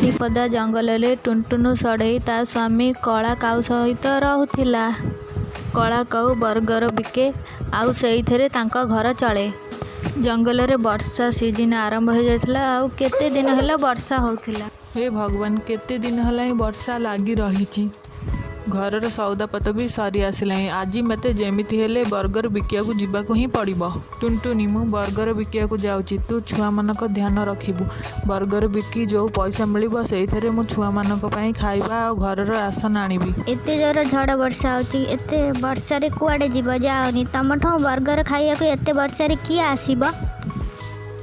ବାରିପଦା ଜଙ୍ଗଲରେ ଟୁନଟୁନୁ ସଢ଼େଇ ତା ସ୍ୱାମୀ କଳା କାଉ ସହିତ ରହୁଥିଲା। କଳା କାଉ ବର୍ଗର ବିକେ ଆଉ ସେଇଥିରେ ତାଙ୍କ ଘର ଚଳେ। ଜଙ୍ଗଲରେ ବର୍ଷା ସିଜିନ୍ ଆରମ୍ଭ ହୋଇଯାଇଥିଲା ଆଉ କେତେ ଦିନ ହେଲା ବର୍ଷା ହେଉଥିଲା। ହେ ଭଗବାନ, କେତେ ଦିନ ହେଲାଣି ବର୍ଷା ଲାଗି ରହିଛି। ଘରର ସଉଦାପତ୍ର ବି ସରି ଆସିଲାଣି। ଆଜି ମୋତେ ଯେମିତି ହେଲେ ବର୍ଗର ବିକିବାକୁ ଯିବାକୁ ହିଁ ପଡ଼ିବ। ଟୁନଟୁନି, ମୁଁ ବର୍ଗର ବିକିବାକୁ ଯାଉଛି, ତୁ ଛୁଆମାନଙ୍କ ଧ୍ୟାନ ରଖିବୁ। ବର୍ଗର ବିକି ଯେଉଁ ପଇସା ମିଳିବ, ସେଇଥିରେ ମୁଁ ଛୁଆମାନଙ୍କ ପାଇଁ ଖାଇବା ଆଉ ଘରର ରାସନ ଆଣିବି। ଏତେ ଜୋର ଝଡ଼ ବର୍ଷା ହେଉଛି, ଏତେ ବର୍ଷାରେ କୁଆଡ଼େ ଯିବ? ଯାଅନି। ତମଠୁ ବର୍ଗର ଖାଇବାକୁ ଏତେ ବର୍ଷାରେ କିଏ ଆସିବ?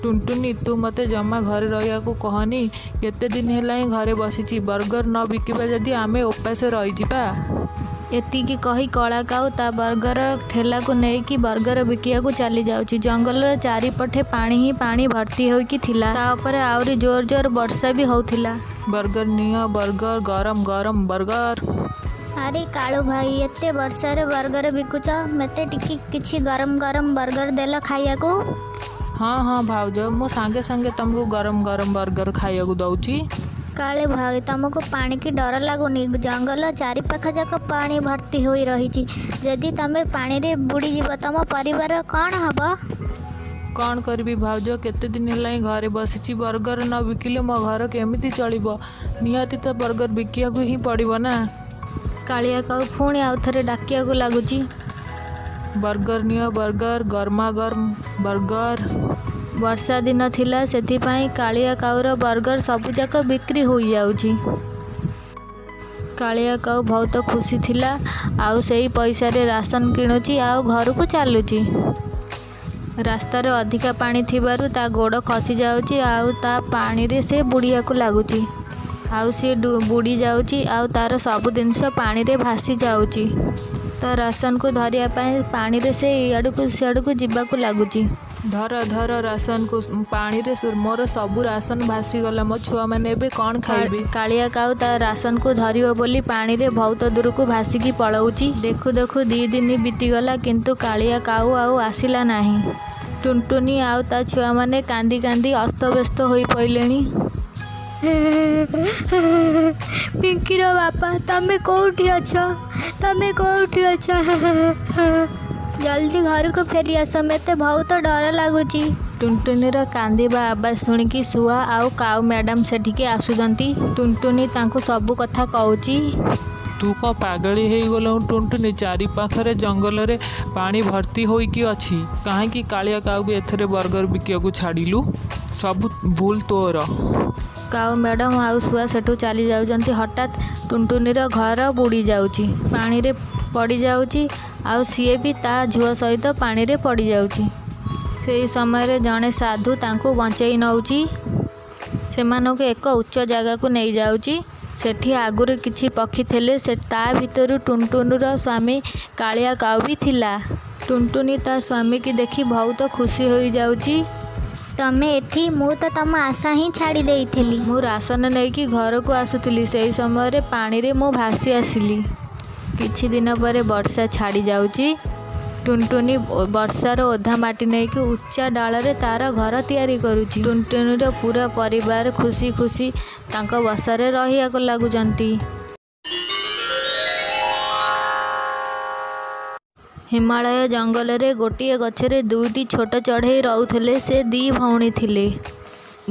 ଟୁନଟୁନି, ତୁ ମୋତେ ଜମା ଘରେ ରହିବାକୁ କହନି। କେତେ ଦିନ ହେଲାଣି ଘରେ ବସିଛି। ବର୍ଗର ନ ବିକିବା ଯଦି, ଆମେ ଓପାସେ ରହିଯିବା। ଏତିକି କହି କଳା କାଉ ତା ବର୍ଗର ଠେଲାକୁ ନେଇକି ବର୍ଗର ବିକିବାକୁ ଚାଲିଯାଉଛି। ଜଙ୍ଗଲର ଚାରିପଟେ ପାଣି ହିଁ ପାଣି ଭର୍ତ୍ତି ହୋଇକି ଥିଲା। ତା ଉପରେ ଆହୁରି ଜୋର ଜୋର ବର୍ଷା ବି ହେଉଥିଲା। ବର୍ଗର ନିଅ ବର୍ଗର, ଗରମ ଗରମ ବର୍ଗର। ଆରେ କାଳୁ ଭାଇ, ଏତେ ବର୍ଷାରେ ବର୍ଗର ବିକୁଛ? ମୋତେ ଟିକେ କିଛି ଗରମ ଗରମ ବର୍ଗର ଦେଲ ଖାଇବାକୁ। ହଁ ହଁ ଭାଉଜ, ମୁଁ ସାଙ୍ଗେ ସାଙ୍ଗେ ତମକୁ ଗରମ ଗରମ ବର୍ଗର ଖାଇବାକୁ ଦଉଛି। କାଳୁ ଭାଇ, ତମକୁ ପାଣିକି ଡର ଲାଗୁନି? ଜଙ୍ଗଲ ଚାରିପାଖ ଯାକ ପାଣି ଭର୍ତ୍ତି ହୋଇ ରହିଛି। ଯଦି ତମେ ପାଣିରେ ବୁଡ଼ିଯିବ, ତମ ପରିବାର କ'ଣ ହବ? କ'ଣ କରିବି ଭାଉଜ, କେତେ ଦିନ ହେଲାଣି ଘରେ ବସିଛି। ବର୍ଗର ନ ବିକିଲେ ମୋ ଘର କେମିତି ଚଳିବ? ନିହାତି ତ ବର୍ଗର ବିକିବାକୁ ହିଁ ପଡ଼ିବ ନା। କାଳିଆ କାଉ ପୁଣି ଆଉଥରେ ଡାକିବାକୁ ଲାଗୁଛି। ବର୍ଗର ନିଅ ବର୍ଗର, ଗରମା ଗରମ ବର୍ଗର। ବର୍ଷା ଦିନ ଥିଲା, ସେଥିପାଇଁ କାଳିଆ କାଉର ବର୍ଗର ସବୁଯାକ ବିକ୍ରି ହୋଇଯାଉଛି। କାଳିଆ କାଉ ବହୁତ ଖୁସି ଥିଲା ଆଉ ସେଇ ପଇସାରେ ରାସନ କିଣୁଛି ଆଉ ଘରକୁ ଚାଲୁଛି। ରାସ୍ତାରେ ଅଧିକା ପାଣି ଥିବାରୁ ତା ଗୋଡ଼ ଖସିଯାଉଛି ଆଉ ତା ପାଣିରେ ସେ ବୁଡ଼ିବାକୁ ଲାଗୁଛି। ଆଉ ସିଏ ବୁଡ଼ି ଯାଉଛି ଆଉ ତାର ସବୁ ଜିନିଷ ପାଣିରେ ଭାସି ଯାଉଛି। ତା ରାସନକୁ ଧରିବା ପାଇଁ ପାଣିରେ ସେ ଇଆଡ଼କୁ ସିଆଡ଼କୁ ଯିବାକୁ ଲାଗୁଛି। ଧର ଧର ରାସନକୁ, ପାଣିରେ ମୋର ସବୁ ରାସନ ଭାସିଗଲା। ମୋ ଛୁଆମାନେ ଏବେ କ'ଣ ଖାଇବେ? କାଳିଆ କାଉ ତା ରାସନକୁ ଧରିବ ବୋଲି ପାଣିରେ ବହୁତ ଦୂରକୁ ଭାସିକି ପଳଉଛି। ଦେଖୁ ଦେଖୁ 2 ଦିନ ବିତିଗଲା, କିନ୍ତୁ କାଳିଆ କାଉ ଆଉ ଆସିଲା ନାହିଁ। ଟୁନଟୁନି ଆଉ ତା ଛୁଆମାନେ କାନ୍ଦି କାନ୍ଦି ଅସ୍ତବ୍ୟସ୍ତ ହୋଇପଡ଼ିଲେଣି। ପିଙ୍କିର ବାପା, ତମେ କୋଉଠି ଅଛ? ତମେ କୋଉଠି ଅଛ? ଜଲ୍ଦି ଘରକୁ ଫେରି ଆସ, ମୋତେ ବହୁତ ଡର ଲାଗୁଛି। ଟୁନଟୁନିର କାନ୍ଦିବା ଆବାଜ ଶୁଣିକି ଶୁଆ ଆଉ କାଉ ମ୍ୟାଡ଼ାମ ସେଠିକି ଆସୁଛନ୍ତି। ଟୁନଟୁନି ତାଙ୍କୁ ସବୁ କଥା କହୁଛି। ତୁ କ'ଣ ପାଗଳି ହେଇଗଲୁ ଟୁନଟୁନି? ଚାରିପାଖରେ ଜଙ୍ଗଲରେ ପାଣି ଭର୍ତ୍ତି ହୋଇକି ଅଛି। କାହିଁକି କାଳିଆ କାଉକୁ ଏଥିରେ ବର୍ଗର ବିକିବାକୁ ଛାଡ଼ିଲୁ? ସବୁ ଭୁଲ ତୋର। କାଉ ମ୍ୟାଡ଼ାମ ଆଉ ଶୁଆ ସେଠୁ ଚାଲି ଯାଉଛନ୍ତି। ହଠାତ୍ ଟୁନଟୁନିର ଘର ବୁଡ଼ି ଯାଉଛି, ପାଣିରେ ପଡ଼ିଯାଉଛି ଆଉ ସିଏ ବି ତା ଝୁଅ ସହିତ ପାଣିରେ ପଡ଼ିଯାଉଛି। ସେହି ସମୟରେ ଜଣେ ସାଧୁ ତାଙ୍କୁ ବଞ୍ଚେଇ ନଉଛି, ସେମାନଙ୍କୁ ଏକ ଉଚ୍ଚ ଜାଗାକୁ ନେଇଯାଉଛି। ସେଠି ଆଗରୁ କିଛି ପକ୍ଷୀ ଥିଲେ। ସେ ତା ଭିତରୁ ଟୁନଟୁନିର ସ୍ୱାମୀ କାଳିଆ କାଉ ବି ଥିଲା। ଟୁନଟୁନି ତା ସ୍ୱାମୀକି ଦେଖି ବହୁତ ଖୁସି ହୋଇଯାଉଛି। ତମେ ଏଠି? ମୁଁ ତ ତମ ଆଶା ହିଁ ଛାଡ଼ି ଦେଇଥିଲି। ମୁଁ ରାସନ ନେଇକି ଘରକୁ ଆସୁଥିଲି, ସେହି ସମୟରେ ପାଣିରେ ମୁଁ ଭାସି ଆସିଲି। କିଛି ଦିନ ପରେ ବର୍ଷା ଛାଡ଼ି ଯାଉଛି। ଟୁନଟୁନି ବର୍ଷାର ଓଦା ମାଟି ନେଇକି ଉଚ୍ଚା ଡାଳରେ ତାର ଘର ତିଆରି କରୁଛି। ଟୁନଟୁନିର ପୁରା ପରିବାର ଖୁସି ଖୁସି ତାଙ୍କ ବସାରେ ରହିବାକୁ ଲାଗୁଛନ୍ତି। ହିମାଳୟ ଜଙ୍ଗଲରେ ଗୋଟିଏ ଗଛରେ ଦୁଇଟି ଛୋଟ ଚଢ଼େଇ ରହୁଥିଲେ। ସେ ଦି ଭଉଣୀ ଥିଲେ।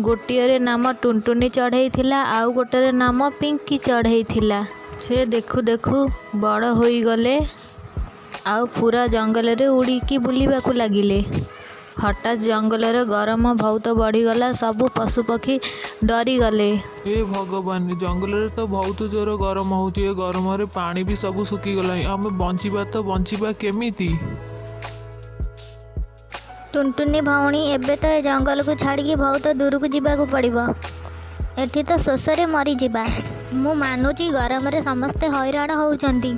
ଗୋଟିଏର ନାମ ଟୁନଟୁନି ଚଢ଼େଇ ଥିଲା, ଆଉ ଗୋଟେର ନାମ ପିଙ୍କି ଚଢ଼େଇ ଥିଲା। ସେ ଦେଖୁ ଦେଖୁ ବଡ଼ ହୋଇଗଲେ ଆଉ ପୁରା ଜଙ୍ଗଲରେ ଉଡ଼ିକି ବୁଲିବାକୁ ଲାଗିଲେ। ହଠାତ୍ ଜଙ୍ଗଲରେ ଗରମ ବହୁତ ବଢ଼ିଗଲା। ସବୁ ପଶୁପକ୍ଷୀ ଡରିଗଲେ। ଏ ଭଗବାନ, ଜଙ୍ଗଲରେ ତ ବହୁତ ଜୋର ଗରମ ହେଉଛି। ଏ ଗରମରେ ପାଣି ବି ସବୁ ଶୁଖିଗଲାଣି। ଆମେ ବଞ୍ଚିବା ତ ବଞ୍ଚିବା କେମିତି? ଟୁନଟୁନି ଭଉଣୀ, ଏବେ ତ ଏ ଜଙ୍ଗଲକୁ ଛାଡ଼ିକି ବହୁତ ଦୂରକୁ ଯିବାକୁ ପଡ଼ିବ। ଏଠି ତ ଶୋଷରେ ମରିଯିବା। ମୁଁ ମାନୁଛି, ଗରମରେ ସମସ୍ତେ ହଇରାଣ ହେଉଛନ୍ତି।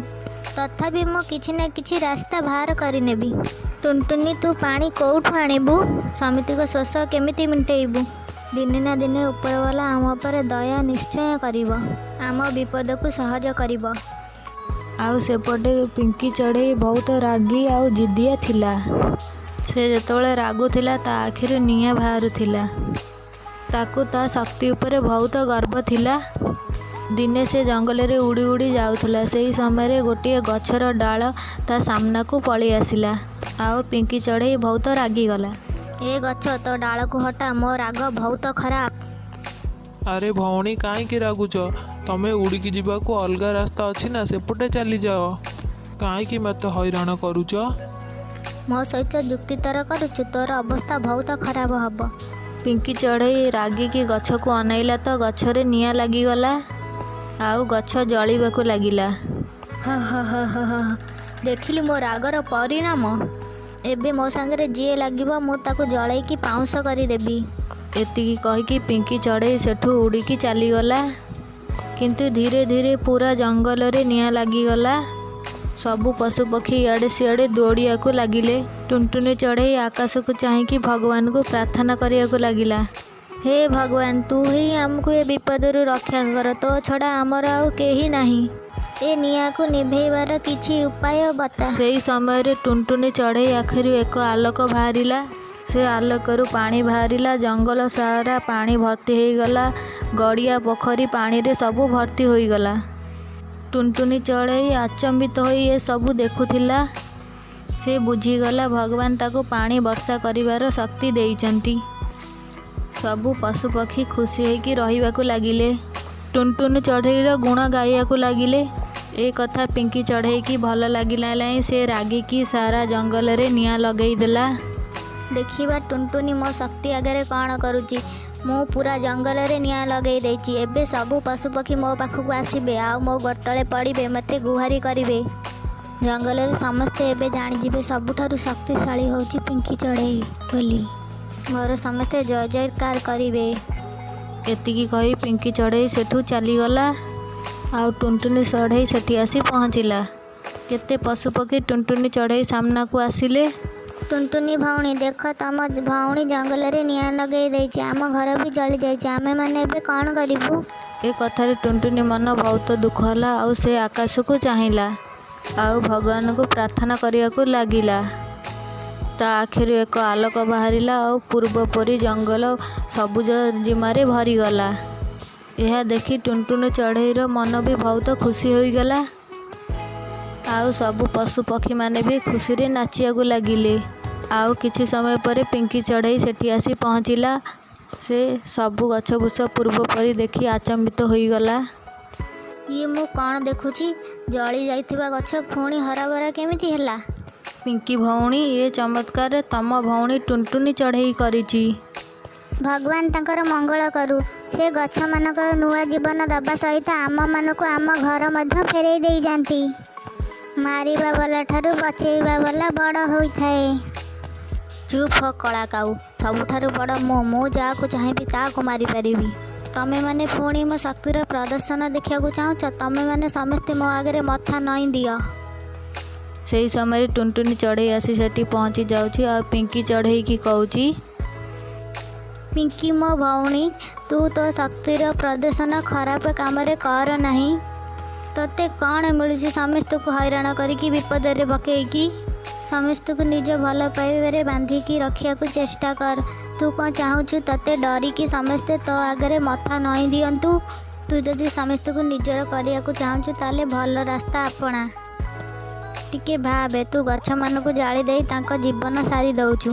ତଥାପି ମୁଁ କିଛି ନା କିଛି ରାସ୍ତା ବାହାର କରିନେବି। ଟୁନଟୁନି, ତୁ ପାଣି କୋଉଠୁ ଆଣିବୁ? ସମିତିଙ୍କ ଶୋଷ କେମିତି ମିଟେଇବୁ? ଦିନେ ନା ଦିନେ ଉପରବାଲା ଆମ ଉପରେ ଦୟା ନିଶ୍ଚୟ କରିବ, ଆମ ବିପଦକୁ ସହଜ କରିବ। ଆଉ ସେପଟେ ପିଙ୍କି ଚଢ଼େଇ ବହୁତ ରାଗି ଆଉ ଜିଦିଆ ଥିଲା। ସେ ଯେତେବେଳେ ରାଗୁଥିଲା, ତା ଆଖିରୁ ନିଆଁ ବାହାରୁଥିଲା। ତାକୁ ତା ଶକ୍ତି ଉପରେ ବହୁତ ଗର୍ବ ଥିଲା। ଦିନେ ସେ ଜଙ୍ଗଲରେ ଉଡ଼ି ଉଡ଼ି ଯାଉଥିଲା। ସେହି ସମୟରେ ଗୋଟିଏ ଗଛର ଡାଳ ତା ସାମ୍ନାକୁ ପଳେଇ ଆସିଲା ଆଉ ପିଙ୍କି ଚଢ଼େଇ ବହୁତ ରାଗିଗଲା। ଏ ଗଛ, ତୋ ଡାଳକୁ ହଟା, ମୋ ରାଗ ବହୁତ ଖରାପ। ଆରେ ଭଉଣୀ, କାହିଁକି ରାଗୁଛ? ତମେ ଉଡ଼ିକି ଯିବାକୁ ଅଲଗା ରାସ୍ତା ଅଛି ନା, ସେପଟେ ଚାଲିଯାଅ। କାହିଁକି ମୋତେ ହଇରାଣ କରୁଛ? ମୋ ସହିତ ଯୁକ୍ତିତର୍କ କରୁଛୁ? ତୋର ଅବସ୍ଥା ବହୁତ ଖରାପ ହେବ। ପିଙ୍କି ଚଢ଼େଇ ରାଗିକି ଗଛକୁ ଅନାଇଲା ତ ଗଛରେ ନିଆଁ ଲାଗିଗଲା ଆଉ ଗଛ ଜଳିବାକୁ ଲାଗିଲା। ହ ହ ହ ହ ହ, ଦେଖିଲୁ ମୋ ରାଗର ପରିଣାମ। ଏବେ ମୋ ସାଙ୍ଗରେ ଯିଏ ଲାଗିବ, ମୁଁ ତାକୁ ଜଳେଇକି ପାଉଁଶ କରିଦେବି। ଏତିକି କହିକି ପିଙ୍କି ଚଢ଼େଇ ସେଠୁ ଉଡ଼ିକି ଚାଲିଗଲା। କିନ୍ତୁ ଧୀରେ ଧୀରେ ପୁରା ଜଙ୍ଗଲରେ ନିଆଁ ଲାଗିଗଲା। ସବୁ ପଶୁପକ୍ଷୀ ଇଆଡ଼େ ସିଆଡ଼େ ଦୌଡ଼ିବାକୁ ଲାଗିଲେ। ଟୁନଟୁନି ଚଢ଼େଇ ଆକାଶକୁ ଚାହିଁକି ଭଗବାନଙ୍କୁ ପ୍ରାର୍ଥନା କରିବାକୁ ଲାଗିଲା। ହେ ଭଗବାନ, ତୁ ହିଁ ଆମକୁ ଏ ବିପଦରୁ ରକ୍ଷା କର। ତୋ ଛଡ଼ା ଆମର ଆଉ କେହି ନାହିଁ। ଏ ନିଆଁକୁ ନିଭେଇବାର କିଛି ଉପାୟ ବତା। ସେହି ସମୟରେ ଟୁନଟୁନି ଚଢ଼େଇ ଆଖିରୁ ଏକ ଆଲୋକ ବାହାରିଲା। ସେ ଆଲୋକରୁ ପାଣି ବାହାରିଲା। ଜଙ୍ଗଲ ସାରା ପାଣି ଭର୍ତ୍ତି ହୋଇଗଲା। ଗଡ଼ିଆ, ପୋଖରୀ ପାଣିରେ ସବୁ ଭର୍ତ୍ତି ହୋଇଗଲା। ଟୁନଟୁନି ଚଢ଼େଇ ଆଚମ୍ବିତ ହୋଇ ଏସବୁ ଦେଖୁଥିଲା। ସେ ବୁଝିଗଲା, ଭଗବାନ ତାକୁ ପାଣି ବର୍ଷା କରିବାର ଶକ୍ତି ଦେଇଛନ୍ତି। ସବୁ ପଶୁପକ୍ଷୀ ଖୁସି ହୋଇକି ରହିବାକୁ ଲାଗିଲେ। ଟୁନଟୁନି ଚଢ଼େଇର ଗୁଣ ଗାଇବାକୁ ଲାଗିଲେ। ଏ କଥା ପିଙ୍କି ଚଢ଼େଇକି ଭଲ ଲାଗିଲା ନାହିଁ। ସେ ରାଗିକି ସାରା ଜଙ୍ଗଲରେ ନିଆଁ ଲଗେଇଦେଲା। ଦେଖିବା ଟୁନଟୁନି ମୋ ଶକ୍ତି ଆଗରେ କ'ଣ କରୁଛି। ମୁଁ ପୁରା ଜଙ୍ଗଲରେ ନିଆଁ ଲଗେଇ ଦେଇଛି। ଏବେ ସବୁ ପଶୁପକ୍ଷୀ ମୋ ପାଖକୁ ଆସିବେ ଆଉ ମୋ ଗୋଡ଼ ତଳେ ପଡ଼ିବେ, ମୋତେ ଗୁହାରି କରିବେ। ଜଙ୍ଗଲରେ ସମସ୍ତେ ଏବେ ଜାଣିଯିବେ ସବୁଠାରୁ ଶକ୍ତିଶାଳୀ ହେଉଛି ପିଙ୍କି ଚଢ଼େଇ ବୋଲି। ମୋର ସମସ୍ତେ ଜୟ ଜୟକାର କରିବେ। ଏତିକି କହି ପିଙ୍କି ଚଢ଼େଇ ସେଠୁ ଚାଲିଗଲା ଆଉ ଟୁନଟୁନି ଚଢ଼େଇ ସେଠି ଆସି ପହଞ୍ଚିଲା। କେତେ ପଶୁପକ୍ଷୀ ଟୁନଟୁନି ଚଢ଼େଇ ସାମ୍ନାକୁ ଆସିଲେ। ଟୁନଟୁନି ଭଉଣୀ, ଦେଖ, ତମ ଭଉଣୀ ଜଙ୍ଗଲରେ ନିଆଁ ଲଗେଇ ଦେଇଛି। ଆମ ଘର ବି ଜଳିଯାଇଛି। ଆମେମାନେ ଏବେ କ'ଣ କରିବୁ? ଏ କଥାରେ ଟୁନଟୁନି ମନ ବହୁତ ଦୁଃଖ ହେଲା ଆଉ ସେ ଆକାଶକୁ ଚାହିଁଲା ଆଉ ଭଗବାନଙ୍କୁ ପ୍ରାର୍ଥନା କରିବାକୁ ଲାଗିଲା। ତା ଆଖିରୁ ଏକ ଆଲୋକ ବାହାରିଲା ଆଉ ପୂର୍ବ ପରି ଜଙ୍ଗଲ ସବୁଜ ଜିମାରେ ଭରିଗଲା। ଏହା ଦେଖି ଟୁନଟୁନି ଚଢ଼େଇର ମନ ବି ବହୁତ ଖୁସି ହୋଇଗଲା ଆଉ ସବୁ ପଶୁପକ୍ଷୀମାନେ ବି ଖୁସିରେ ନାଚିବାକୁ ଲାଗିଲେ। ଆଉ କିଛି ସମୟ ପରେ ପିଙ୍କି ଚଢ଼େଇ ସେଠି ଆସି ପହଞ୍ଚିଲା। ସେ ସବୁ ଗଛ ବୁଛ ପୂର୍ବ ପରି ଦେଖି ଆଚମ୍ବିତ ହୋଇଗଲା। ଇଏ ମୁଁ କ'ଣ ଦେଖୁଛି? ଜଳି ଯାଇଥିବା ଗଛ ପୁଣି ହରାଭରା କେମିତି ହେଲା? ପିଙ୍କି ଭଉଣୀ, ଏ ଚମତ୍କାର ତମ ଭଉଣୀ ଟୁନଟୁନି ଚଢ଼େଇ କରିଛି। ଭଗବାନ ତାଙ୍କର ମଙ୍ଗଳ କରୁ। ସେ ଗଛମାନଙ୍କ ନୂଆ ଜୀବନ ଦେବା ସହିତ ଆମମାନଙ୍କୁ ଆମ ଘର ମଧ୍ୟ ଫେରେଇ ଦେଇଯାନ୍ତି। ମାରିବା ବାଲା ଠାରୁ ବଚେଇବା ବାଲା ବଡ଼ ହୋଇଥାଏ। ଚୁପ୍ ହୋ କଳା କାଉ। ସବୁଠାରୁ ବଡ଼ ମୁଁ। ମୁଁ ଯାହାକୁ ଚାହିଁବି ତାହାକୁ ମାରିପାରିବି। ତମେମାନେ ପୁଣି ମୋ ଶକ୍ତିର ପ୍ରଦର୍ଶନ ଦେଖିବାକୁ ଚାହୁଁଛ? ତମେମାନେ ସମସ୍ତେ ମୋ ଆଗରେ ମଥା ନଇଁ ଦିଅ। ସେହି ସମୟରେ ଟୁନଟୁନି ଚଢ଼େଇ ଆସି ସେଠି ପହଞ୍ଚି ଯାଉଛି ଆଉ ପିଙ୍କି ଚଢ଼େଇକି କହୁଛି, ପିଙ୍କି ମୋ ଭଉଣୀ, ତୁ ତୋ ଶକ୍ତିର ପ୍ରଦର୍ଶନ ଖରାପ କାମରେ କର ନାହିଁ। ତୋତେ କ'ଣ ମିଳୁଛି ସମସ୍ତଙ୍କୁ ହଇରାଣ କରିକି, ବିପଦରେ ପକେଇକି? ସମସ୍ତଙ୍କୁ ନିଜ ଭଲ ପାଇବାରେ ବାନ୍ଧିକି ରଖିବାକୁ ଚେଷ୍ଟା କର। ତୁ କ'ଣ ଚାହୁଁଛୁ ତୋତେ ଡରିକି ସମସ୍ତେ ତୋ ଆଗରେ ମଥା ନଇଁ ଦିଅନ୍ତୁ? ତୁ ଯଦି ସମସ୍ତଙ୍କୁ ନିଜର କରିବାକୁ ଚାହୁଁଛୁ, ତାହେଲେ ଭଲ ରାସ୍ତା ଆପଣା। ଟିକେ ଭାବେ, ତୁ ଗଛମାନଙ୍କୁ ଜାଳି ଦେଇ ତାଙ୍କ ଜୀବନ ସାରି ଦେଉଛୁ।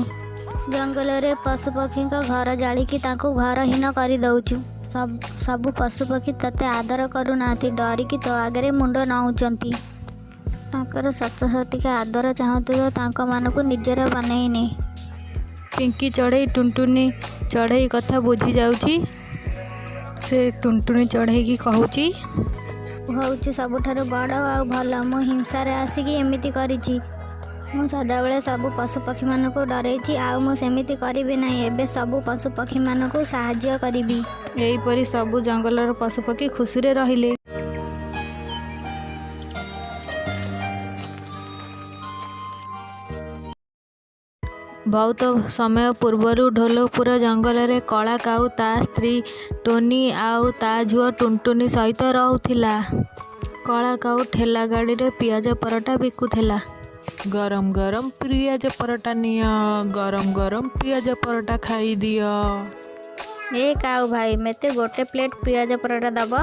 ଜଙ୍ଗଲରେ ପଶୁପକ୍ଷୀଙ୍କ ଘର ଜାଳିକି ତାଙ୍କୁ ଘରହୀନ କରିଦେଉଛୁ। ସବୁ ପଶୁପକ୍ଷୀ ତୋତେ ଆଦର କରୁନାହାନ୍ତି, ଡରିକି ତୋ ଆଗରେ ମୁଣ୍ଡ ନଉଁଛନ୍ତି। ତାଙ୍କର ସତ ସତିକା ଆଦର ଚାହୁଁଥିବା ତାଙ୍କମାନଙ୍କୁ ନିଜର ବନେଇ ନେ। ପିଙ୍କି ଚଢ଼େଇ ଟୁନଟୁନି ଚଢ଼େଇ କଥା ବୁଝି ଯାଉଛି। ସେ ଟୁନଟୁନି ଚଢ଼େଇକି କହୁଛି, ତୁ ହେଉଛୁ ସବୁଠାରୁ ବଡ଼ ଆଉ ଭଲ। ମୁଁ ହିଂସାରେ ଆସିକି ଏମିତି କରିଛି। ମୁଁ ସଦାବେଳେ ସବୁ ପଶୁପକ୍ଷୀମାନଙ୍କୁ ଡରେଇଛି, ଆଉ ମୁଁ ସେମିତି କରିବି ନାହିଁ। ଏବେ ସବୁ ପଶୁପକ୍ଷୀମାନଙ୍କୁ ସାହାଯ୍ୟ କରିବି। ଏହିପରି ସବୁ ଜଙ୍ଗଲର ପଶୁପକ୍ଷୀ ଖୁସିରେ ରହିଲେ। ବହୁତ ସମୟ ପୂର୍ବରୁ ଢୋଲକପୁର ଜଙ୍ଗଲରେ କଳା କାଉ ତା ସ୍ତ୍ରୀ ଟୋନି ଆଉ ତା ଝିଅ ଟୁନଟୁନି ସହିତ ରହୁଥିଲା। କଳା କାଉ ଠେଲା ଗାଡ଼ିରେ ପିଆଜ ପରଟା ବିକୁଥିଲା। ଗରମ ଗରମ ପିଆଜ ପରଟା ନିଅ, ଗରମ ଗରମ ପିଆଜ ପରଟା ଖାଇଦିଅ। ଏ କାଉ ଭାଇ, ମତେ ଗୋଟେ ପ୍ଲେଟ୍ ପିଆଜ ପରଟା ଦବ।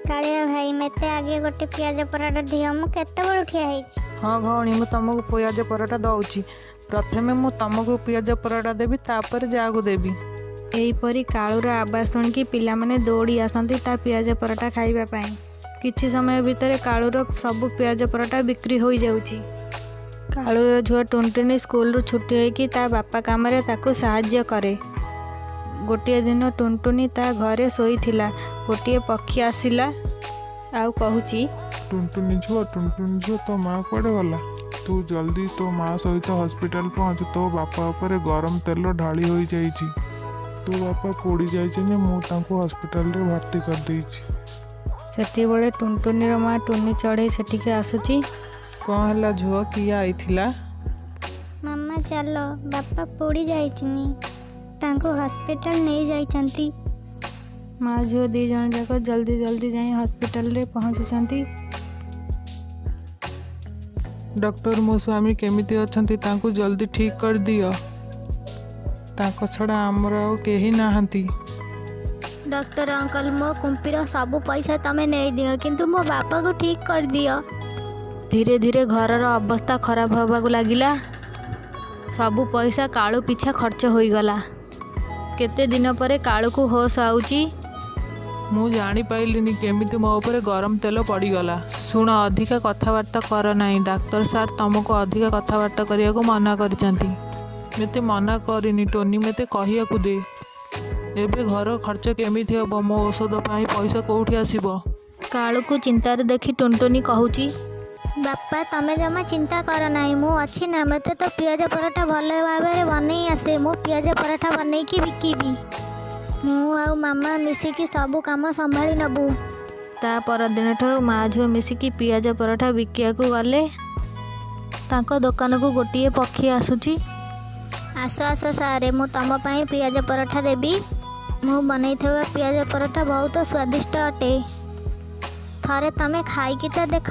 କାଳିଆ ଭାଇ, ମତେ ଆଗେ ଗୋଟେ ପିଆଜ ପରଟା ଦିଅ, ମୁଁ କେତେବେଳୁ ଠିଆ ହେଇଛି। ହଁ ଭଉଣୀ, ମୁଁ ତମକୁ ପିଆଜ ପରଟା ଦଉଛି। ପ୍ରଥମେ ମୁଁ ତମକୁ ପିଆଜ ପରଟା ଦେବି, ତାପରେ ଯାହାକୁ ଦେବି। ଏହିପରି କାଳୁର ଆବାଜ ଶୁଣିକି ପିଲାମାନେ ଦୌଡ଼ି ଆସନ୍ତି ତା ପିଆଜ ପରଟା ଖାଇବା ପାଇଁ। କିଛି ସମୟ ଭିତରେ କାଳୁର ସବୁ ପିଆଜ ପରଟା ବିକ୍ରି ହୋଇଯାଉଛି। କାଳୁର ଝିଅ ଟୁନଟୁନି ସ୍କୁଲରୁ ଛୁଟି ହୋଇକି ତା ବାପା କାମରେ ତାକୁ ସାହାଯ୍ୟ କରେ। ଗୋଟିଏ ଦିନ ଟୁନଟୁନି ତା ଘରେ ଶୋଇଥିଲା। ଗୋଟିଏ ପକ୍ଷୀ ଆସିଲା ଆଉ କହୁଛି, ଟୁନଟୁନି ଝୁଅ, ଟୁନଟୁନି ଝୁଅ, ତୋ ମା କୁଆଡ଼େ ଗଲା? ତୁ ଜଲ୍ଦି ତୋ ମା ସହିତ ହସ୍ପିଟାଲ ପହଞ୍ଚ। ତୋ ବାପା ଉପରେ ଗରମ ତେଲ ଢାଳି ହୋଇଯାଇଛି। ତୋ ବାପା ପୋଡ଼ି ଯାଇଛନ୍ତି, ମୁଁ ତାଙ୍କୁ ହସ୍ପିଟାଲରେ ଭର୍ତ୍ତି କରିଦେଇଛି। ସେତିକିବେଳେ ଟୁନଟୁନିର ମା ଟୁନି ଚଢ଼େଇ ସେଠିକି ଆସୁଛି। କ'ଣ ହେଲା ଝୁଅ, କିଏ ଆଇଥିଲା? ମାମା ଚାଲ, ବାପା ପୋଡ଼ି ଯାଇଛନ୍ତି, ତାଙ୍କୁ ହସ୍ପିଟାଲ ନେଇଯାଇଛନ୍ତି। ମା ଝିଅ 2 ଜଣ ଯାକ ଜଲ୍ଦି ଜଲ୍ଦି ଯାଇ ହସ୍ପିଟାଲରେ ପହଞ୍ଚୁଛନ୍ତି। ଡକ୍ଟର, ମୋ ସ୍ୱାମୀ କେମିତି ଅଛନ୍ତି? ତାଙ୍କୁ ଜଲ୍ଦି ଠିକ୍ କରିଦିଅ। ତାଙ୍କ ଛଡ଼ା ଆମର ଆଉ କେହି ନାହାନ୍ତି। ଡକ୍ଟର ଅଙ୍କଲ, ମୋ କୁମ୍ପିର ସବୁ ପଇସା ତମେ ନେଇଦିଅ, କିନ୍ତୁ ମୋ ବାପାକୁ ଠିକ୍ କରିଦିଅ। ଧୀରେ ଧୀରେ ଘରର ଅବସ୍ଥା ଖରାପ ହେବାକୁ ଲାଗିଲା। ସବୁ ପଇସା କାଳୁ ପିଛା ଖର୍ଚ୍ଚ ହୋଇଗଲା। କେତେ ଦିନ ପରେ କାଳୁକୁ ହୋସ୍ ଆଉଛି। ମୁଁ ଜାଣିପାରିଲିନି କେମିତି ମୋ ଉପରେ ଗରମ ତେଲ ପଡ଼ିଗଲା। ଶୁଣ, ଅଧିକା କଥାବାର୍ତ୍ତା କର ନାହିଁ। ଡାକ୍ତର ସାର୍ ତମକୁ ଅଧିକା କଥାବାର୍ତ୍ତା କରିବାକୁ ମନା କରିଛନ୍ତି। ମୋତେ ମନା କରିନି ଟୋନି, ମୋତେ କହିବାକୁ ଦେ। ଏବେ ଘର ଖର୍ଚ୍ଚ କେମିତି ହେବ? ମୋ ଔଷଧ ପାଇଁ ପଇସା କେଉଁଠି ଆସିବ? କାଳୁକୁ ଚିନ୍ତାରେ ଦେଖି ଟୁନଟୁନି କହୁଛି, ବାପା ତମେ ଜମା ଚିନ୍ତା କର ନାହିଁ, ମୁଁ ଅଛି ନା। ମୋତେ ତ ପିଆଜ ପରଟା ଭଲ ଭାବରେ ବନେଇ ଆସେ। ମୁଁ ପିଆଜ ପରଟା ବନେଇକି ବିକିବି। ମୁଁ ଆଉ ମାମା ମିଶିକି ସବୁ କାମ ସମ୍ଭାଳି ନେବୁ। ତା ପରଦିନଠାରୁ ମା ଝିଅ ମିଶିକି ପିଆଜ ପରଟା ବିକିବାକୁ ଗଲେ। ତାଙ୍କ ଦୋକାନକୁ ଗୋଟିଏ ପକ୍ଷୀ ଆସୁଛି। ଆସ ଆସ ସାରେ, ମୁଁ ତମ ପାଇଁ ପିଆଜ ପରଟା ଦେବି। ମୁଁ ବନେଇଥିବା ପିଆଜ ପରଟା ବହୁତ ସ୍ୱାଦିଷ୍ଟ ଅଟେ। ଥରେ ତମେ ଖାଇକି ତ ଦେଖ।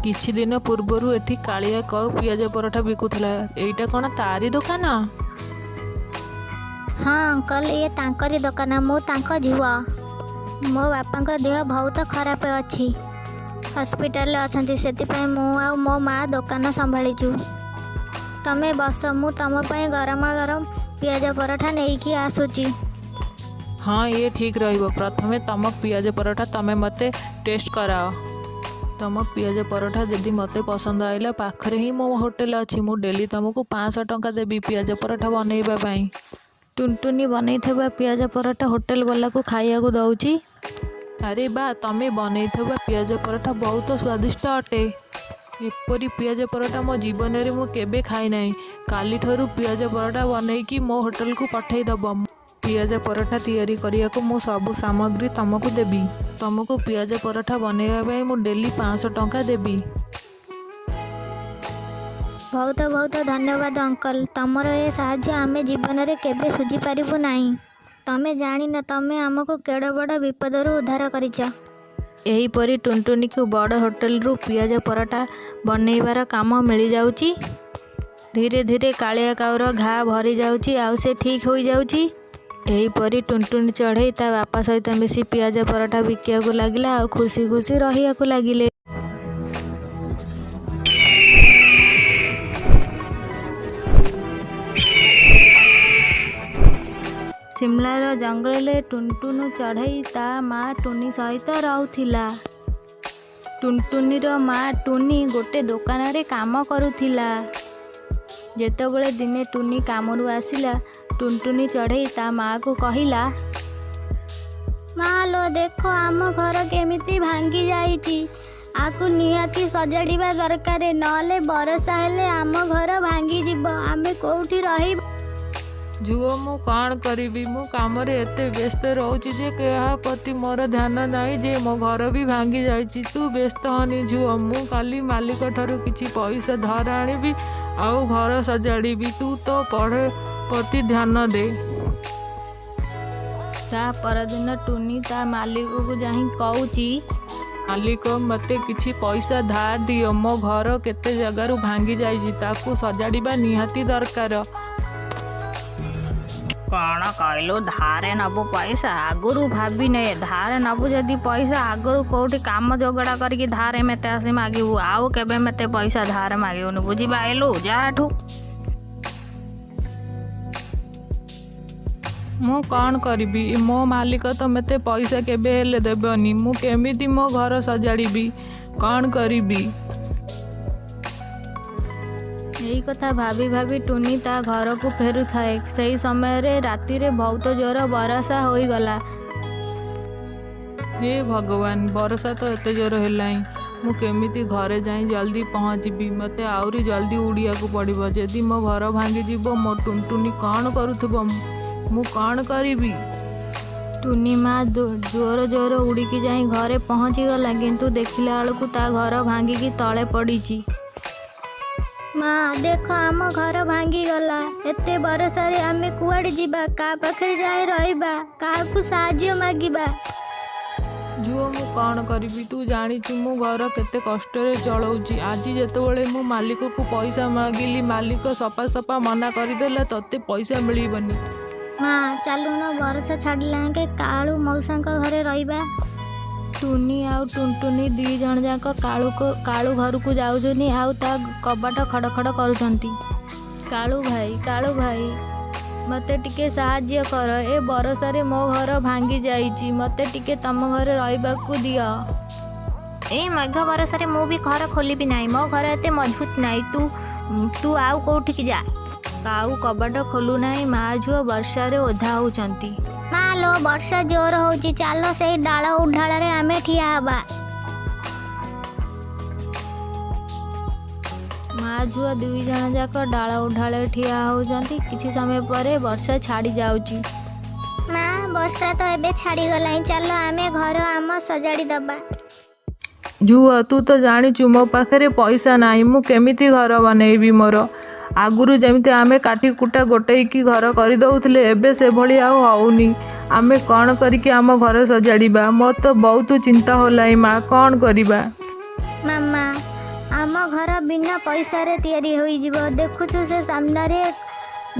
କିଛି ଦିନ ପୂର୍ବରୁ ଏଠି କାଳିଆ କାଉ ପିଆଜ ପରଟା ବିକୁଥିଲା। ଏଇଟା କ'ଣ ତାରି ଦୋକାନ? ହଁ ଅଙ୍କଲ, ଇଏ ତାଙ୍କରି ଦୋକାନ। ମୁଁ ତାଙ୍କ ଝିଅ। ମୋ ବାପାଙ୍କ ଦେହ ବହୁତ ଖରାପ ଅଛି, ହସ୍ପିଟାଲରେ ଅଛନ୍ତି। ସେଥିପାଇଁ ମୁଁ ଆଉ ମୋ ମା ଦୋକାନ ସମ୍ଭାଳିଛୁ। ତମେ ବସ, ମୁଁ ତମ ପାଇଁ ଗରମ ଗରମ ପିଆଜ ପରଟା ନେଇକି ଆସୁଛି। ହଁ, ଇଏ ଠିକ୍ ରହିବ। ପ୍ରଥମେ ତମ ପିଆଜ ପରଟା ତମେ ମୋତେ ଟେଷ୍ଟ କରାଅ। ତମ ପିଆଜ ପରଟା ଯଦି ମୋତେ ପସନ୍ଦ ଆଇଲା, ପାଖରେ ହିଁ ମୋ ହୋଟେଲ ଅଛି। ମୁଁ ଡେଲି ତମକୁ 500 ଟଙ୍କା ଦେବି ପିଆଜ ପରଟା ବନେଇବା ପାଇଁ। ଟୁନଟୁନି ବନେଇଥିବା ପିଆଜ ପରଟା ହୋଟେଲ ବାଲାକୁ ଖାଇବାକୁ ଦଉଛି। ଆରେ ବା, ତମେ ବନେଇଥିବା ପିଆଜ ପରଟା ବହୁତ ସ୍ୱାଦିଷ୍ଟ ଅଟେ। ଏପରି ପିଆଜ ପରଟା ମୋ ଜୀବନରେ ମୁଁ କେବେ ଖାଇନାହିଁ। କାଲିଠାରୁ ପିଆଜ ପରଟା ବନେଇକି ମୋ ହୋଟେଲକୁ ପଠେଇଦେବ। ପିଆଜ ପରଟା ତିଆରି କରିବାକୁ ମୁଁ ସବୁ ସାମଗ୍ରୀ ତମକୁ ଦେବି। ତମକୁ ପିଆଜ ପରଟା ବନେଇବା ପାଇଁ ମୁଁ ଡେଲି 500 ଟଙ୍କା ଦେବି। ବହୁତ ବହୁତ ଧନ୍ୟବାଦ ଅଙ୍କଲ, ତମର ଏ ସାହାଯ୍ୟ ଆମେ ଜୀବନରେ କେବେ ଶୁଝିପାରିବୁ ନାହିଁ। ତମେ ଜାଣିନ ତମେ ଆମକୁ କେଡ଼େ ବଡ଼ ବିପଦରୁ ଉଦ୍ଧାର କରିଛ। ଏହିପରି ଟୁନଟୁନିକୁ ବଡ଼ ହୋଟେଲରୁ ପିଆଜ ପରଟା ବନେଇବାର କାମ ମିଳିଯାଉଛି। ଧୀରେ ଧୀରେ କାଳିଆ କାଉର ଘା ଭରିଯାଉଛି ଆଉ ସେ ଠିକ୍ ହୋଇଯାଉଛି। ଏହିପରି ଟୁନଟୁନି ଚଢ଼େଇ ତା ବାପା ସହିତ ମିଶି ପିଆଜ ପରଟା ବିକିବାକୁ ଲାଗିଲା ଆଉ ଖୁସି ଖୁସି ରହିବାକୁ ଲାଗିଲେ। ସିମଲାର ଜଙ୍ଗଲରେ ଟୁନଟୁନୁ ଚଢ଼େଇ ତା ମା ଟୁନି ସହିତ ରହୁଥିଲା। ଟୁନଟୁନିର ମା ଟୁନି ଗୋଟେ ଦୋକାନରେ କାମ କରୁଥିଲା। ଯେତେବେଳେ ଦିନେ ଟୁନି କାମରୁ ଆସିଲା, ଟୁନଟୁନି ଚଢ଼େଇ ତା ମାଆକୁ କହିଲା, ମା ଲୋ, ଦେଖ ଆମ ଘର କେମିତି ଭାଙ୍ଗି ଯାଇଛି। ଆକୁ ନିହାତି ସଜାଡ଼ିବା ଦରକାର, ନହେଲେ ବରଷା ହେଲେ ଆମ ଘର ଭାଙ୍ଗିଯିବ। ଆମେ କୋଉଠି ରହିବୁ? ଝୁଅ, ମୁଁ କ'ଣ କରିବି? ମୁଁ କାମରେ ଏତେ ବ୍ୟସ୍ତ ରହୁଛି ଯେ କାହା ପ୍ରତି ମୋର ଧ୍ୟାନ ନାହିଁ ଯେ ମୋ ଘର ବି ଭାଙ୍ଗି ଯାଇଛି। ତୁ ବ୍ୟସ୍ତ ହନି ଝୁଅ, ମୁଁ କାଲି ମାଲିକ ଠାରୁ କିଛି ପଇସା ଧାର ଆଣିବି ଆଉ ଘର ସଜାଡ଼ିବି। ତୁ ତୋ ପଢ଼ା ପ୍ରତି ଧ୍ୟାନ ଦେ। ତା ପରଦିନ ଟୁନି ତା ମାଲିକକୁ ଯାଇ କହୁଛି, ମାଲିକ, ମୋତେ କିଛି ପଇସା ଧାର ଦିଅ। ମୋ ଘର କେତେ ଜାଗାରୁ ଭାଙ୍ଗି ଯାଇଛି, ତାକୁ ସଜାଡ଼ିବା ନିହାତି ଦରକାର। କ'ଣ କହିଲୁ? ଧାରେ ନେବୁ ପଇସା? ଆଗରୁ ଭାବିନେ, ଧାରେ ନେବୁ ଯଦି ପଇସା ଆଗରୁ କେଉଁଠି କାମ ଯୋଗାଡ଼ କରିକି ଧାରେ ମତେ ଆସି ମାଗିବୁ। ଆଉ କେବେ ମତେ ପଇସା ଧାରେ ମାଗିବୁନି, ବୁଝିପାରିଲୁ? ଯା ଏଠୁ। ମୁଁ କ'ଣ କରିବି? ମୋ ମାଲିକ ତ ମୋତେ ପଇସା କେବେ ହେଲେ ଦେବନି। ମୁଁ କେମିତି ମୋ ଘର ସଜାଡ଼ିବି? କ'ଣ କରିବି? ଏଇ କଥା ଭାବି ଭାବି ଟୁନି ତା ଘରକୁ ଫେରୁଥାଏ। ସେହି ସମୟରେ ରାତିରେ ବହୁତ ଜୋର ବରଷା ହୋଇଗଲା। ହେ ଭଗବାନ, ବରଷା ତ ଏତେ ଜୋର ହେଲାଣି, ମୁଁ କେମିତି ଘରେ ଯାଇ ଜଲ୍ଦି ପହଞ୍ଚିବି? ମୋତେ ଆହୁରି ଜଲ୍ଦି ଉଡ଼ିବାକୁ ପଡ଼ିବ। ଯଦି ମୋ ଘର ଭାଙ୍ଗିଯିବ, ମୋ ଟୁନଟୁନି କ'ଣ କରୁଥିବ? ମୁଁ କ'ଣ କରିବି? ଟୁନି ମା ଜୋର ଜୋର ଉଡ଼ିକି ଯାଇ ଘରେ ପହଞ୍ଚିଗଲା, କିନ୍ତୁ ଦେଖିଲା ବେଳକୁ ତା ଘର ଭାଙ୍ଗିକି ତଳେ ପଡ଼ିଛି। ମା, ଦେଖ ଆମ ଘର ଭାଙ୍ଗିଗଲା। ଏତେ ବରଷାରେ ଆମେ କୁଆଡ଼େ ଯିବା? କାହା ପାଖରେ ଯାଇ ରହିବା? କାହାକୁ ସାହାଯ୍ୟ ମାଗିବା? ଝୁଅ, ମୁଁ କ'ଣ କରିବି? ତୁ ଜାଣିଛୁ ମୁଁ ଘର କେତେ କଷ୍ଟରେ ଚଳଉଛି। ଆଜି ଯେତେବେଳେ ମୁଁ ମାଲିକକୁ ପଇସା ମାଗିଲି, ମାଲିକ ସଫା ସଫା ମନା କରିଦେଲା, ତୋତେ ପଇସା ମିଳିବନି। ମା, ଚାଲୁନ ବରଷା ଛାଡ଼ିଲା ଯାକେ କାଳୁ ମଉସାଙ୍କ ଘରେ ରହିବା। ଟୁନି ଆଉ ଟୁନଟୁନି ଦୁଇ ଜଣ ଯାକ କାଳୁ ଘରକୁ ଯାଉଛନ୍ତି ଆଉ ତା କବାଟ ଖଡ଼ ଖଡ଼ କରୁଛନ୍ତି। କାଳୁ ଭାଇ, କାଳୁ ଭାଇ, ମୋତେ ଟିକେ ସାହାଯ୍ୟ କର। ଏ ବରଷାରେ ମୋ ଘର ଭାଙ୍ଗି ଯାଇଛି, ମୋତେ ଟିକେ ତମ ଘରେ ରହିବାକୁ ଦିଅ। ଏଇ ମେଘ ବରଷାରେ ମୁଁ ବି ଘର ଖୋଲିବି ନାହିଁ। ମୋ ଘର ଏତେ ମଜବୁତ ନାହିଁ। ତୁ ଆଉ କେଉଁଠିକି ଯା। କାଉ କବାଟ ଖୋଲୁନାହିଁ। ମା ଝୁଅ ବର୍ଷାରେ ଓଦା ହେଉଛନ୍ତି। ମା ଲୋ, ବର୍ଷା ଜୋର ହଉଛି, ଚାଲ ସେଇ ଡାଳ ଉଢାଳରେ ଆମେ ଠିଆ ହବା। ମା ଝୁଅ ଦୁଇ ଜଣ ଯାକ ଡାଳ ଉଢାଳରେ ଠିଆ ହେଉଛନ୍ତି। କିଛି ସମୟ ପରେ ବର୍ଷା ଛାଡ଼ି ଯାଉଛି। ମା, ବର୍ଷା ତ ଏବେ ଛାଡ଼ିଗଲାଣି, ଚାଲ ଆମେ ଘର ଆମ ସଜାଡ଼ି ଦବା। ଝୁଅ, ତୁ ତ ଜାଣିଛୁ ମୋ ପାଖରେ ପଇସା ନାହିଁ। ମୁଁ କେମିତି ଘର ବନେଇବି ମୋର? ଆଗରୁ ଯେମିତି ଆମେ କାଠି କୁଟା ଗୋଟେଇକି ଘର କରିଦେଉଥିଲେ, ଏବେ ସେଭଳି ଆଉ ହେଉନି। ଆମେ କ'ଣ କରିକି ଆମ ଘର ସଜାଡ଼ିବା? ମୋର ତ ବହୁତ ଚିନ୍ତା ହେଲାଣି ମା, କ'ଣ କରିବା? ମାମା, ଆମ ଘର ବିନା ପଇସାରେ ତିଆରି ହୋଇଯିବ। ଦେଖୁଛୁ ସେ ସାମ୍ନାରେ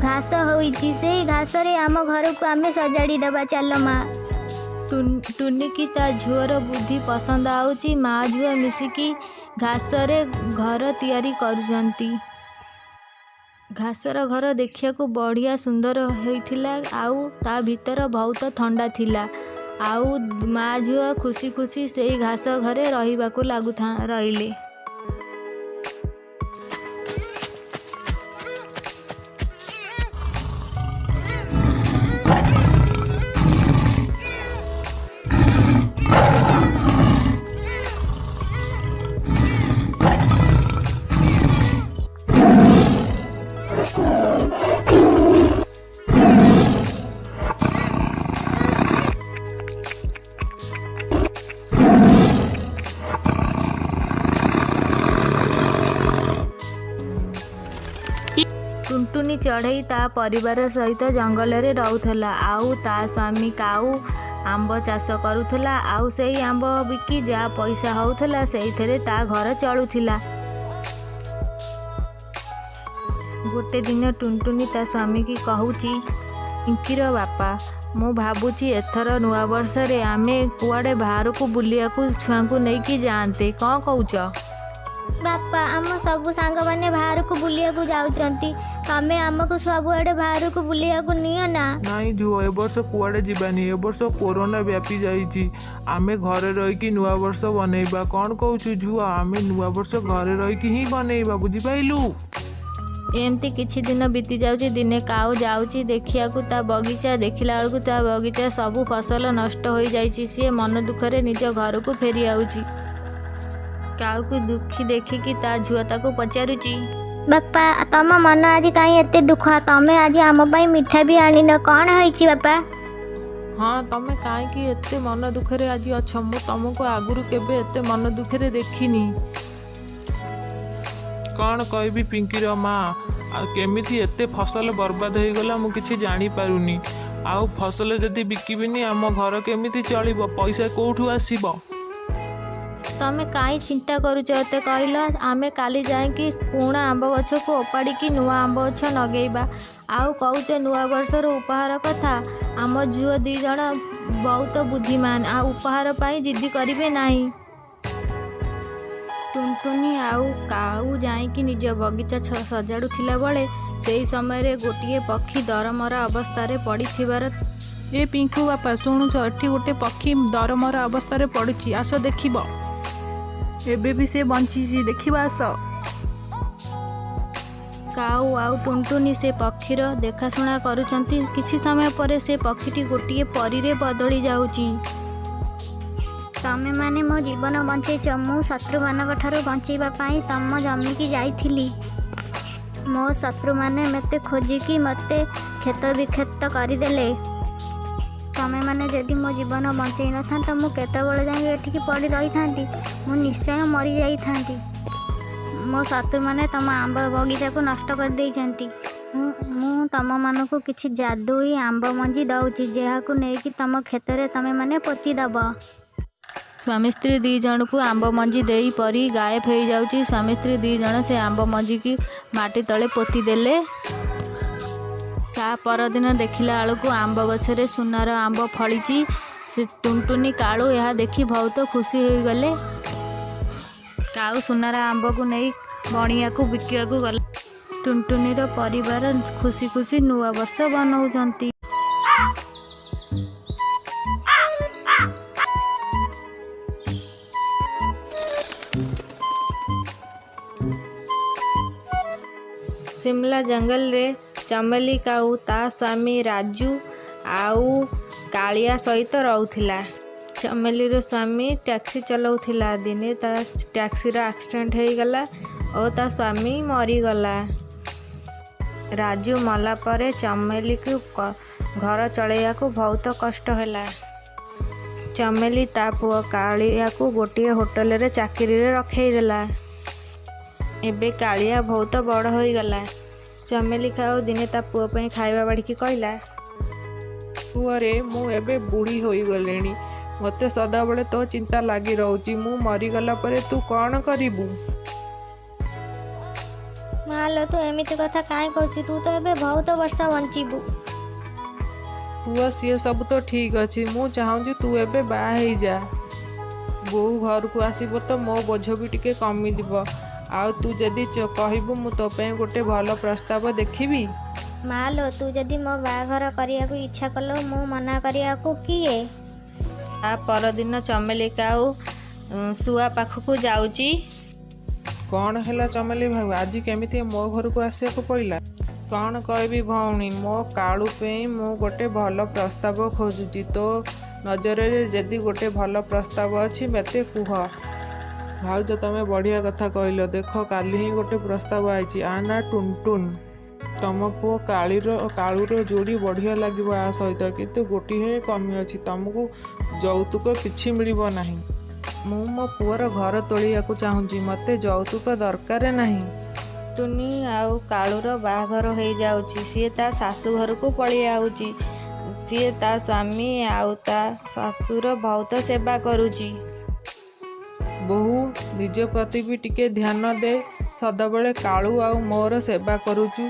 ଘାସ ହୋଇଛି, ସେଇ ଘାସରେ ଆମ ଘରକୁ ଆମେ ସଜାଡ଼ି ଦେବା। ଚାଲ ମା। ଟୁନିକି ତା ଝୁଅର ବୁଦ୍ଧି ପସନ୍ଦ ଆଉଛି। ମା ଝୁଅ ମିଶିକି ଘାସରେ ଘର ତିଆରି କରୁଛନ୍ତି। ଘାସର ଘର ଦେଖିବାକୁ ବଢ଼ିଆ ସୁନ୍ଦର ହୋଇଥିଲା ଆଉ ତା ଭିତର ବହୁତ ଥଣ୍ଡା ଥିଲା। ଆଉ ମା ଝୁଅ ଖୁସି ଖୁସି ସେଇ ଘାସ ଘରେ ରହିବାକୁ ରହିଲେ। ଟୁନଟୁନି ଚଢ଼େଇ ତା ପରିବାର ସହିତ ଜଙ୍ଗଲରେ ରହୁଥିଲା ଆଉ ତା ସ୍ୱାମୀ କାଉ ଆମ୍ବ ଚାଷ କରୁଥିଲା ଆଉ ସେଇ ଆମ୍ବ ବିକି ଯାହା ପଇସା ହେଉଥିଲା ସେଇଥିରେ ତା ଘର ଚଳୁଥିଲା। ଗୋଟେ ଦିନ ଟୁନଟୁନି ତା ସ୍ୱାମୀକି କହୁଛି, ପିଙ୍କିର ବାପା, ମୁଁ ଭାବୁଛି ଏଥର ନୂଆବର୍ଷରେ ଆମେ କୁଆଡ଼େ ବାହାରକୁ ବୁଲିବାକୁ ଛୁଆଙ୍କୁ ନେଇକି ଯାଆନ୍ତେ, କ'ଣ କହୁଛ? ବାପା, ଆମ ସବୁ ସାଙ୍ଗମାନେ ବାହାରକୁ ବୁଲିବାକୁ ଯାଉଛନ୍ତି, ତମେ ଆମକୁ ସବୁଆଡ଼େ ବାହାରକୁ ବୁଲିବାକୁ ନିଅ ନା। ନାଇଁ ଝୁଅ, ଏ ବର୍ଷ କୁଆଡ଼େ ଯିବାନି। ଏ ବର୍ଷ କୋରୋନା ବ୍ୟାପି ଯାଇଛି, ଆମେ ଘରେ ରହିକି ନୂଆବର୍ଷ ବନେଇବା। କ'ଣ କହୁଛୁ ଝୁଅ? ଆମେ ନୂଆବର୍ଷ ଘରେ ରହିକି ହିଁ ବନେଇବା, ବୁଝିପାରିଲୁ? ଏମିତି କିଛି ଦିନ ବିତି ଯାଉଛି। ଦିନେ କାଉ ଯାଉଛି ଦେଖିବାକୁ ତା ବଗିଚା। ଦେଖିଲା ବେଳକୁ ତା ବଗିଚା ସବୁ ଫସଲ ନଷ୍ଟ ହୋଇଯାଇଛି। ସିଏ ମନ ଦୁଃଖରେ ନିଜ ଘରକୁ ଫେରି ଆଉଛି। କାଉକୁ ଦୁଃଖୀ ଦେଖିକି ତା ଝୁଅ ତାକୁ ପଚାରୁଛି, ବାପା, ତମ ମନ ଆଜି କାହିଁ ଏତେ ଦୁଃଖ? ତମେ ଆଜି ଆମ ପାଇଁ ମିଠା ବି ଆଣିନ, କ'ଣ ହେଇଛି ବାପା? ହଁ, ତମେ କାହିଁକି ଏତେ ମନ ଦୁଃଖରେ ଆଜି ଅଛ? ମୁଁ ତମକୁ ଆଗରୁ କେବେ ଏତେ ମନ ଦୁଃଖରେ ଦେଖିନି। କ'ଣ କହିବି ପିଙ୍କିର ମା, ଆଉ କେମିତି ଏତେ ଫସଲ ବର୍ବାଦ ହେଇଗଲା ମୁଁ କିଛି ଜାଣିପାରୁନି। ଆଉ ଫସଲ ଯଦି ବିକିବିନି ଆମ ଘର କେମିତି ଚଳିବ? ପଇସା କେଉଁଠୁ ଆସିବ? ତମେ କାହିଁ ଚିନ୍ତା କରୁଛ ଏତେ କହିଲ? ଆମେ କାଲି ଯାଇକି ପୁରୁଣା ଆମ୍ବ ଗଛକୁ ଓପାଡ଼ିକି ନୂଆ ଆମ୍ବ ଗଛ ଲଗେଇବା। ଆଉ କହୁଛ ନୂଆ ବର୍ଷର ଉପହାର କଥା। ଆମ ଝିଅ 2 ଜଣ ବହୁତ ବୁଦ୍ଧିମାନ, ଆଉ ଉପହାର ପାଇଁ ଜିଦି କରିବେ ନାହିଁ। ଟୁନଟୁନି ଆଉ କାଉ ଯାଇକି ନିଜ ବଗିଚା ସଜାଡ଼ୁଥିଲା ବେଳେ ସେହି ସମୟରେ ଗୋଟିଏ ପକ୍ଷୀ ଦରମରା ଅବସ୍ଥାରେ ପଡ଼ିଥିବାର। ଏ ପିଙ୍କୁ ବାପା, ଶୁଣୁଛ, ଏଠି ଗୋଟେ ପକ୍ଷୀ ଦରମରା ଅବସ୍ଥାରେ ପଡ଼ିଛି, ଆସ ଦେଖିବ। ଏବେ ବି ସେ ବଞ୍ଚିଛି, ଦେଖିବା ଆସ। କାଉ ଆଉ ଟୁନଟୁନି ସେ ପକ୍ଷୀର ଦେଖାଶୁଣା କରୁଛନ୍ତି। କିଛି ସମୟ ପରେ ସେ ପକ୍ଷୀଟି ଗୋଟିଏ ପରୀରେ ବଦଳି ଯାଉଛି। ତମେମାନେ ମୋ ଜୀବନ ବଞ୍ଚେଇଛ। ମୁଁ ଶତ୍ରୁମାନଙ୍କ ଠାରୁ ବଞ୍ଚେଇବା ପାଇଁ ତମ ଜମିକି ଯାଇଥିଲି। ମୋ ଶତ୍ରୁମାନେ ମୋତେ ଖୋଜିକି ମୋତେ କ୍ଷତବିକ୍ଷତ କରିଦେଲେ। ତମେମାନେ ଯଦି ମୋ ଜୀବନ ବଞ୍ଚେଇ ନଥାନ୍ତ, ମୁଁ କେତେବେଳେ ଯାଏଁ ଏଠିକି ପଡ଼ି ରହିଥାନ୍ତି। ମୁଁ ନିଶ୍ଚୟ ମରିଯାଇଥାନ୍ତି। ମୋ ଶତ୍ରୁମାନେ ତମ ଆମ୍ବ ବଗିଚାକୁ ନଷ୍ଟ କରିଦେଇଛନ୍ତି। ମୁଁ ତମମାନଙ୍କୁ କିଛି ଯାଦୁଇ ଆମ୍ବ ମଞ୍ଜି ଦଉଛି, ଯାହାକୁ ନେଇକି ତମ କ୍ଷେତରେ ତମେମାନେ ପୋତିଦେବ। ସ୍ୱାମୀ ସ୍ତ୍ରୀ 2 ଜଣକୁ ଆମ୍ବ ମଞ୍ଜି ଦେଇ ପରୀ ଗାୟବ ହେଇଯାଉଛି। ସ୍ୱାମୀ ସ୍ତ୍ରୀ 2 ଜଣ ସେ ଆମ୍ବ ମଞ୍ଜିକି ମାଟି ତଳେ ପୋତି ଦେଲେ। ତା ପରଦିନ ଦେଖିଲା ବେଳକୁ ଆମ୍ବ ଗଛରେ ସୁନାର ଆମ୍ବ ଫଳିଛି। ସେ ଟୁନଟୁନି, କାଳୁ ଏହା ଦେଖି ବହୁତ ଖୁସି ହୋଇଗଲେ। କାଉ ସୁନାର ଆମ୍ବକୁ ନେଇ ବଣିଆକୁ ବିକିବାକୁ ଗଲା। ଟୁନଟୁନିର ପରିବାର ଖୁସି ଖୁସି ନୂଆ ବର୍ଷ ମନାଉଛନ୍ତି। ସିମଲା ଜଙ୍ଗଲରେ ଚମେଲି କାଉ ତା ସ୍ୱାମୀ ରାଜୁ ଆଉ କାଳିଆ ସହିତ ରହୁଥିଲା। ଚମେଲିର ସ୍ୱାମୀ ଟ୍ୟାକ୍ସି ଚଲାଉଥିଲା। ଦିନେ ତା ଟ୍ୟାକ୍ସିର ଆକ୍ସିଡେଣ୍ଟ ହେଇଗଲା ଓ ତା ସ୍ୱାମୀ ମରିଗଲା। ରାଜୁ ମଲା ପରେ ଚମେଲିକୁ ଘର ଚଳେଇବାକୁ ବହୁତ କଷ୍ଟ ହେଲା। ଚମେଲି ତା ପୁଅ କାଳିଆକୁ ଗୋଟିଏ ହୋଟେଲରେ ଚାକିରିରେ ରଖେଇଦେଲା। ଏବେ କାଳିଆ ବହୁତ ବଡ଼ ହୋଇଗଲା। ଚମେଲି କାଉ ଦିନେ ତା ପୁଅ ପାଇଁ ଖାଇବା ବାଢ଼ିକି କହିଲା, ପୁଅରେ, ମୁଁ ଏବେ ବୁଢ଼ୀ ହୋଇଗଲିଣି। ମୋତେ ସଦାବେଳେ ତୋ ଚିନ୍ତା ଲାଗି ରହୁଛି। ମୁଁ ମରିଗଲା ପରେ ତୁ କ'ଣ କରିବୁ? ମାଲୋ, ତୁ ଏମିତି କଥା କାହିଁ କହୁଛୁ? ତୁ ତ ଏବେ ବହୁତ ବର୍ଷ ବଞ୍ଚିବୁ। ପୁଅ, ସିଏ ସବୁ ତ ଠିକ୍ ଅଛି। ମୁଁ ଚାହୁଁଛି ତୁ ଏବେ ବାହା ହେଇଯା। ବୋହୂ ଘରକୁ ଆସିବ ତ ମୋ ବୋଝ ବି ଟିକେ କମିଯିବ। ଆଉ ତୁ ଯଦି କହିବୁ, ମୁଁ ତୋ ପାଇଁ ଗୋଟେ ଭଲ ପ୍ରସ୍ତାବ ଦେଖିବି। ମାଲୋ, ତୁ ଯଦି ମୋ ବାହାଘର କରିବାକୁ ଇଚ୍ଛା କଲୁ, ମୁଁ ମନା କରିବାକୁ କିଏ? ତା ପରଦିନ ଚମେଲି କାଉ ଶୁଆ ପାଖକୁ ଯାଉଛି। କ'ଣ ହେଲା ଚମେଲି ଭାଉ, ଆଜି କେମିତି ମୋ ଘରକୁ ଆସିବାକୁ ପଇଲା? କ'ଣ କହିବି ଭଉଣୀ, ମୋ କାଳୁ ପାଇଁ ମୁଁ ଗୋଟେ ଭଲ ପ୍ରସ୍ତାବ ଖୋଜୁଛି। ତୋ ନଜରରେ ଯଦି ଗୋଟେ ଭଲ ପ୍ରସ୍ତାବ ଅଛି, ମୋତେ କୁହ। ଭାଉଜ, ତମେ ବଢ଼ିଆ କଥା କହିଲ। ଦେଖ, କାଲି ହିଁ ଗୋଟେ ପ୍ରସ୍ତାବ ଆଇଛି। ଆ ନାଁ ଟୁନଟୁନ। ତମ ପୁଅ କାଳୁର ଯୋଡ଼ି ବଢ଼ିଆ ଲାଗିବ ଆ ସହିତ। କିନ୍ତୁ ଗୋଟିଏ ହିଁ କମି ଅଛି, ତମକୁ ଯୌତୁକ କିଛି ମିଳିବ ନାହିଁ। ମୁଁ ମୋ ପୁଅର ଘର ତୋଳିବାକୁ ଚାହୁଁଛି, ମୋତେ ଯୌତୁକ ଦରକାର ନାହିଁ। ଟୁନି ଆଉ କାଳୁର ବାହାଘର ହେଇଯାଉଛି। ସିଏ ତା ଶାଶୁ ଘରକୁ ପଳେଇ ଆଉଛି। ସିଏ ତା ସ୍ୱାମୀ ଆଉ ତା ଶାଶୁର ବହୁତ ସେବା କରୁଛି। ବୋହୂ, ନିଜ ପ୍ରତି ବି ଟିକେ ଧ୍ୟାନ ଦେ। ସଦାବେଳେ କାଳୁ ଆଉ ମୋର ସେବା କରୁଛୁ।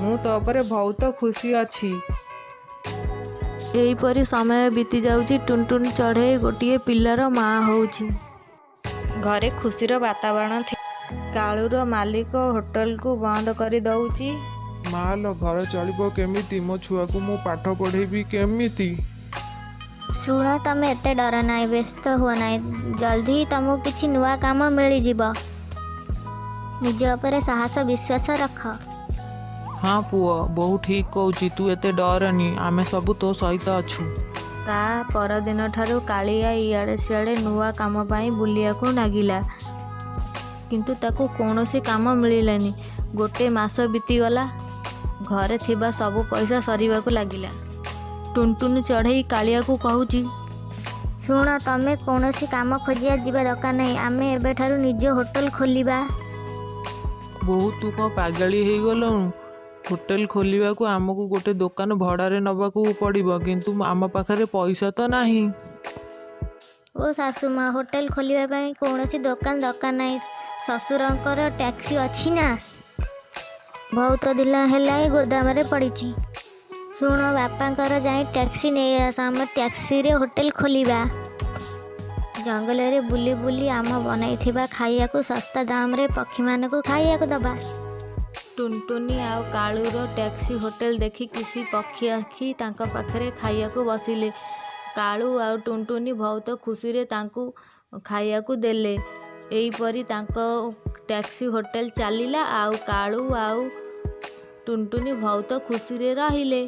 ମୁଁ ତୋ ଉପରେ ବହୁତ ଖୁସି ଅଛି। ଏହିପରି ସମୟ ବିତି ଯାଉଛି। ଟୁନଟୁନ ଚଢ଼େଇ ଗୋଟିଏ ପିଲାର ମା ହେଉଛି। ଘରେ ଖୁସିର ବାତାବରଣ ଥିଲା। କାଳୁର ମାଲିକ ହୋଟେଲକୁ ବନ୍ଦ କରିଦଉଛି। ମାଲୋ, ଘର ଚଳିବ କେମିତି? ମୋ ଛୁଆକୁ ମୁଁ ପାଠ ପଢ଼େଇବି କେମିତି? ଶୁଣ, ତମେ ଏତେ ଡର ନାହିଁ, ବ୍ୟସ୍ତ ହୁଅ ନାହିଁ। ଜଲ୍ଦି ତମକୁ କିଛି ନୂଆ କାମ ମିଳିଯିବ। ନିଜ ଉପରେ ସାହସ ବିଶ୍ୱାସ ରଖ। ହଁ ପୁଅ, ବୋହୂ ଠିକ୍ କହୁଛି। ତୁ ଏତେ ଡରନି, ଆମେ ସବୁ ତୋ ସହିତ ଅଛୁ। ତା ପରଦିନଠାରୁ କାଳିଆ ଇଆଡ଼େ ସିଆଡ଼େ ନୂଆ କାମ ପାଇଁ ବୁଲିବାକୁ ଲାଗିଲା। କିନ୍ତୁ ତାକୁ କୌଣସି କାମ ମିଳିଲାନି। ଗୋଟେ ମାସ ବିତିଗଲା। ଘରେ ଥିବା ସବୁ ପଇସା ସରିବାକୁ ଲାଗିଲା। ଟୁନଟୁନ ଚଢ଼େଇ କାଳିଆକୁ କହୁଛି, ଶୁଣ, ତମେ କୌଣସି କାମ ଖୋଜିବା ଯିବା ଦରକାର ନାହିଁ। ଆମେ ଏବେଠାରୁ ନିଜ ହୋଟେଲ ଖୋଲିବା। ବୋହୂ, ତୁ କ'ଣ ପାଗେଳି ହେଇଗଲୁଣୁ? ହୋଟେଲ ଖୋଲିବାକୁ ଆମକୁ ଗୋଟେ ଦୋକାନ ଭଡ଼ାରେ ନେବାକୁ ପଡ଼ିବ। କିନ୍ତୁ ଆମ ପାଖରେ ପଇସା ତ ନାହିଁ। ଓ ଶାଶୁ ମା, ହୋଟେଲ ଖୋଲିବା ପାଇଁ କୌଣସି ଦୋକାନ ଦରକାର ନାହିଁ। ଶ୍ୱଶୁରଙ୍କର ଟ୍ୟାକ୍ସି ଅଛି ନା, ବହୁତ ଦିନ ହେଲା ଏ ଗୋଦାମରେ ପଡ଼ିଛି। ଶୁଣ, ବାପାଙ୍କର ଯାଇ ଟ୍ୟାକ୍ସି ନେଇ ଆସ, ଆମ ଟ୍ୟାକ୍ସିରେ ହୋଟେଲ ଖୋଲିବା। ଜଙ୍ଗଲରେ ବୁଲି ବୁଲି ଆମ ବନାଇଥିବା ଖାଇବାକୁ ଶସ୍ତା ଦାମରେ ପକ୍ଷୀମାନଙ୍କୁ ଖାଇବାକୁ ଦେବା। ଟୁନଟୁନି ଆଉ କାଳୁର ଟ୍ୟାକ୍ସି ହୋଟେଲ ଦେଖି କିଛି ପକ୍ଷୀ ଆସି ତାଙ୍କ ପାଖରେ ଖାଇବାକୁ ବସିଲେ। କାଳୁ ଆଉ ଟୁନଟୁନି ବହୁତ ଖୁସିରେ ତାଙ୍କୁ ଖାଇବାକୁ ଦେଲେ। ଏହିପରି ତାଙ୍କ ଟ୍ୟାକ୍ସି ହୋଟେଲ ଚାଲିଲା ଆଉ କାଳୁ ଆଉ ଟୁନଟୁନି ବହୁତ ଖୁସିରେ ରହିଲେ।